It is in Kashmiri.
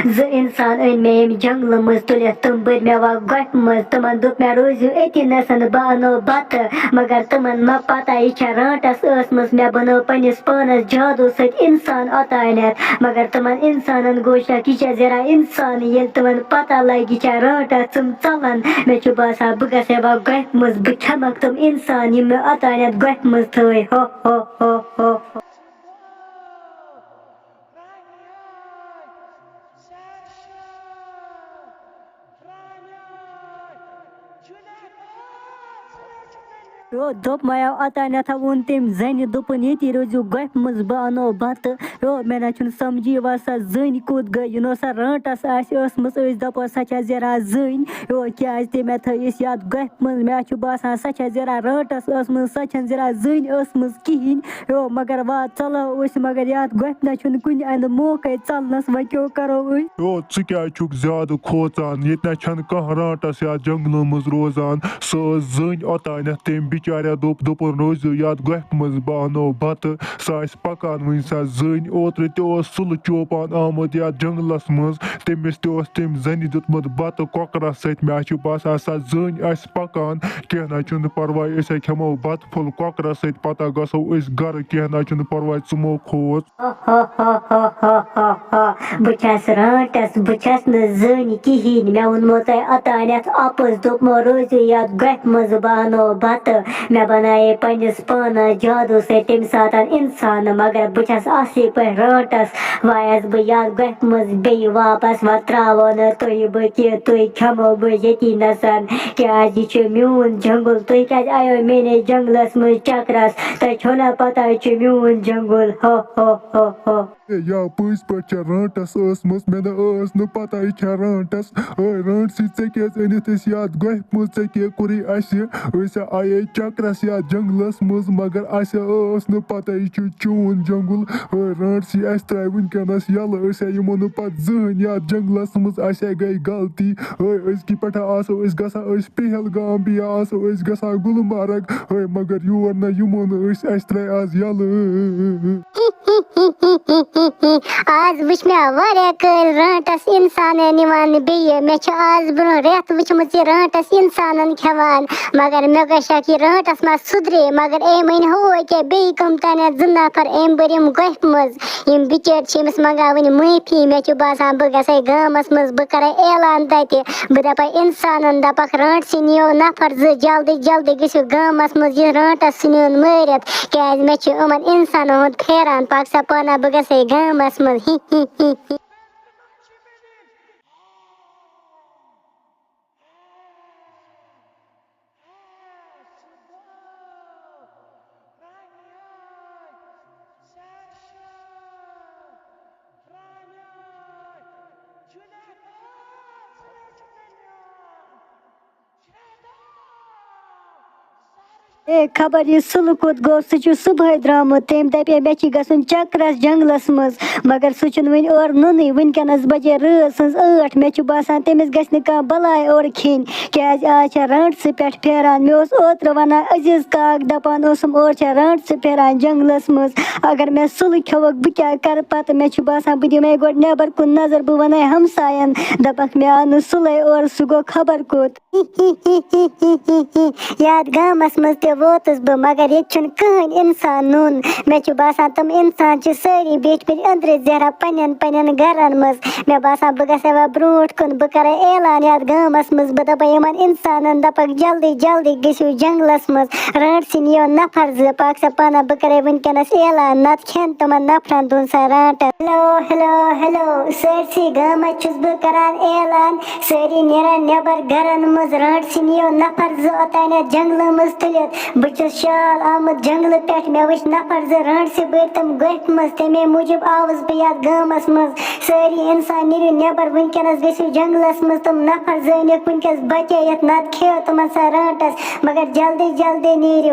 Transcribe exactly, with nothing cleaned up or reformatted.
زٕ اِنسان أنۍ مےٚ ییٚمہِ جنٛگلہٕ منٛز تُلِتھ، تِم بٔرۍ مےٚ وۄنۍ گۄپھِ منٛز۔ تِمن دوٚپ مےٚ، "روٗزِو أتی نَسَن، بہٕ اَنو بَتہٕ۔" مگر تِمن ما پَتہ، یہِ چھےٚ رانٛٹَس ٲسمٕژ۔ مےٚ بَنٲو پنٛنِس پانَس جادوٗ سۭتۍ اِنسان اوٚتانٮ۪تھ۔ مگر تِمن اِنسانن گوٚو شک، یہِ چھےٚ ذرا اِنسانٕے۔ ییٚلہِ تِمن پَتہ لَگہِ، یہِ چھےٚ رانٛٹَس، تِم ژَلَن۔ مےٚ چھُ باسان، بہٕ گژھٕ ہے وۄنۍ گۄپھِ منٛز، بہٕ کھٮ۪مَکھ تِم اِنسان، یِم مےٚ اوٚتانٮ۪تھ گۄپھِ منٛز تھٲے۔ ہو، ہو، ہو، ہو۔ رو، دوٚپ مَیو اوٚتانٮ۪تھ ووٚن تٔمۍ زَنہِ، دوٚپُن، "ییٚتی روٗزِو گۄپھِ منٛز، بہٕ اَنو بَتہٕ۔" رو، مےٚ نہ چھُنہٕ سَمجھی یِوان، سۄ زٔنۍ کوٚت گٔے؟ یہِ نہ سۄ رانٛٹَس آسہِ ٲسمٕژ، أسۍ دَپو سۄ چھےٚ زِرا زٔنۍ۔ رو، کیٛازِ تہِ مےٚ تھٲیِس یَتھ گۄپھِ منٛز؟ مےٚ چھُ باسان، سۄ چھےٚ زِرا رانٛٹَس ٲسمٕژ، سۄ چھَنہٕ زِرا زٔنۍ ٲسمٕژ کِہیٖنۍ۔ رو، مگر واتھ ژَلو أسۍ، مگر یَتھ گۄپھِ نہ چھُنہٕ کُنہِ اَندٕ موقعے ژَلنَس، وۄنۍ کیٛاہ کَرو أسۍ؟ یو، ژٕ کیٛازِ چھُکھ زیادٕ کھوژان؟ ییٚتہِ نہ چھَنہٕ کانٛہہ رانٛٹَس یا جنٛگلہٕ منٛز روزان۔ سۄ ٲس زٔنۍ اوٚتانٮ۪تھ، تٔمۍ بِچارِ دوٚپ، دوٚپُن، "روٗزِو یَتھ گۄپھِ منٛز، بہٕ اَنو بَتہٕ۔" سۄ آسہِ پَکان وٕنہِ سۄ زٔنۍ۔ اوترٕ تہِ اوس سُلہٕ چوپان آمُت یَتھ جنٛگلَس منٛز، تٔمِس تہِ اوس تٔمۍ زَنہِ دیُتمُت بَتہٕ کۄکرَس سۭتۍ۔ مےٚ چھُ باسان، سۄ زٔنۍ آسہِ پَکان۔ کینٛہہ نہ چھُنہٕ پَرواے، أسۍ ہے کھٮ۪مو بَتہٕ پھوٚل کۄکرَس سۭتۍ، پَتہ گژھو أسۍ گَرٕ۔ کینٛہہ نہ چھُنہٕ پَرواے، ژٕ مہٕ کھوژ۔ بہٕ چھَس رانٛٹَس، بہٕ چھَس نہٕ زٔنۍ کِہیٖنۍ۔ مےٚ ووٚنمو تۄہہِ اوٚتانٮ۪تھ اَپُز، دوٚپمو، "روٗزِو یَتھ گۄپھِ منٛز، بہٕ اَنو بَتہٕ۔" مےٚ بَنایے پنٛنِس پانَس جادوٗ سۭتۍ تَمہِ ساتَن اِنسانہٕ، مگر بہٕ چھَس اَصلی پٲٹھۍ رانٛٹَس۔ وۄنۍ آسہٕ بہٕ یَتھ گۄپھِ منٛز بیٚیہِ واپَس، وۄنۍ ترٛاوو نہٕ تُہۍ بہٕ کینٛہہ، تُہۍ کھٮ۪مو بہٕ ییٚتی نَسَن، کیٛازِ یہِ چھُ میون جنٛگُل۔ تُہۍ کیٛازِ آیو میٛٲنِس جنٛگلَس منٛز چَکرَس؟ تۄہہِ چھو نہ پَتہ، یہِ چھُ میون جنٛگُل۔ ہو، ہو، ہو، ہو۔ ہے، یا پٔزۍ پٲٹھۍ چھےٚ رانٛٹَس ٲسمٕژ؟ مےٚ نہ ٲس نہٕ پَتہ یہِ چھےٚ رانٛٹَس۔ ہے، رانٛٹسٕے، ژےٚ کیٛازِ أنِتھ أسۍ یَتھ گۄپھِ منٛز؟ ژےٚ کیٛاہ کوٚرُے اَسہِ؟ أسۍ آیے چَکرَس یَتھ جنٛگلَس منٛز، مگر اَسہِ ٲس نہٕ پَتہ یہِ چھُ چون جنٛگُل۔ ہے، رانٛٹسٕے، اَسہِ ترٛاوِ وٕنکٮ۪نَس یَلہٕ، أسۍ ہے یِمو نہٕ پَتہٕ زٕہٕنۍ یَتھ جنٛگلَس منٛز، اَسہِ ہے گٔے غلطی۔ ہے، أزکہِ پٮ۪ٹھٕ آسو أسۍ گژھان أسۍ پہلگام، بیٚیہِ آسو أسۍ گژھان گُلمرگ۔ ہے، مگر یور نہ یِمو نہٕ أسۍ، اَسہِ ترٛاوِ آز یَلہٕ۔ آز وٕچھ مےٚ واریاہ کٲلۍ رانٛٹَس اِنسانَے نِوان بیٚیہِ۔ مےٚ چھِ آز برٛونٛہہ رٮ۪تھ وٕچھمٕژ یہِ رانٛٹَس اِنسانَن کھٮ۪وان، مگر مےٚ گوٚو شک یہِ رانٛٹَس ما سُدرے۔ مگر أمۍ أنۍ ہُہ کیٛاہ بیٚیہِ کٕم تانٮ۪تھ زٕ نفر، أمۍ بٔرۍ یِم گۄپھِ منٛز۔ یِم بِچٲرۍ چھِ أمِس منٛگان وٕنہِ معٲفی۔ مےٚ چھُ باسان، بہٕ گژھٕ ہے گامَس منٛز، بہٕ کَرٕ ہے اعلان تَتہِ۔ بہٕ دَپَے اِنسانَن، دَپَکھ، رانٛٹسٕے نِیو نفر زٕ، جلدی جلدی گٔژھِو گامَس منٛز، یہِ رانٛٹَس ژھٕنِوُن مٲرِتھ، کیٛازِ مےٚ چھُ یِمَن اِنسانَن ہُنٛد پھیران۔ پَکھ سا پانہ، بہٕ گژھٕ ہے گامَس منٛز۔ ہی، ہی، ہی، ہی۔ اے، خبر یہِ سُلہٕ کوٚت گوٚو، سُہ چھُ صُبحٲے درٛامُت۔ تٔمۍ دَپے، مےٚ چھِ گژھُن چکرس جنگلس منٛز، مگر سُہ چھُنہٕ وٕنہِ اورٕ نُنٕے۔ وٕنکٮ۪نس بجے رٲژ ہٕنٛز ٲٹھ۔ مےٚ چھُ باسان، تٔمِس گژھِ نہٕ کانٛہہ بلاے اورٕ کھیٚنۍ، کیٛازِ آز چھےٚ رانٛٹسہٕ پٮ۪ٹھ پھیران۔ مےٚ اوس اوترٕ ونان عزیز کاک، دپان اوسُم، اورٕ چھےٚ رانٛٹسہٕ پھیران جنگلس منٛز۔ اگر مےٚ سُلہٕ کھیوٚوکھ، بہٕ کیٛاہ کرٕ پتہٕ؟ مےٚ چھُ باسان، بہٕ دِمے گۄڈٕ نٮ۪بر کُن نظر، بہٕ ونَے ہمساین، دپکھ، مےٚ آو نہٕ سُلے اورٕ، سُہ گوٚو خبر کوٚت۔ یتھ گامس منٛز تہِ ووتُس بہٕ، مگر ییٚتہِ چھُنہٕ کٕہٕنۍ انسان نوٚن۔ مےٚ چھُ باسان، تِم انسان چھِ سٲری بیٖٹھمٕتۍ أنٛدرٕ زیرہ پننٮ۪ن پننٮ۪ن گرن منٛز۔ مےٚ باسان، بہٕ گژھٕ ہا وۄنۍ برونٛٹھ کُن، بہٕ کرٕ اعلان یتھ گامس منٛز، بہٕ دپہٕ یِمن انسانن، دپکھ، جلدی جلدی گٔژھِو جنگلس منٛز، رانٛٹسٕے نِیو نفر زٕ، پکھ سا پانہ، بہٕ کرے وٕنکیٚنس اعلان، نتہٕ کھٮ۪ن تِمن نفرن دۄن سا رانٛٹس۔ ہیلو، ہیلو، ہیلو، سٲرسٕے گامس چھُس بہٕ کران اعلان، سٲری نیرن نٮ۪بر گرن منٛز، رانٛٹسٕے نِیو نفر زٕ اوٚتانٮ۪تھ جنگلہٕ منٛز تُلِتھ۔ بہٕ چھُس شال آمُت جنگلہٕ پٮ۪ٹھ، مےٚ وٕچھ نفر زٕ رانٛٹسٕے بٔرۍ تِم گۄپھِ منٛز، تَمے موٗجوٗب آوُس بہٕ یتھ گامس منٛز۔ سٲری انسان نیٖرِو نٮ۪بر، وٕنکیٚنس گٔژھِو جنگلس منٛز تِم نفر زٕ أنِکھ وٕنکیٚس بچٲیِتھ، نتہٕ کھیٚیو تِمن سۄ رانٛٹس، مگر جلدی جلدی نیٖرِو۔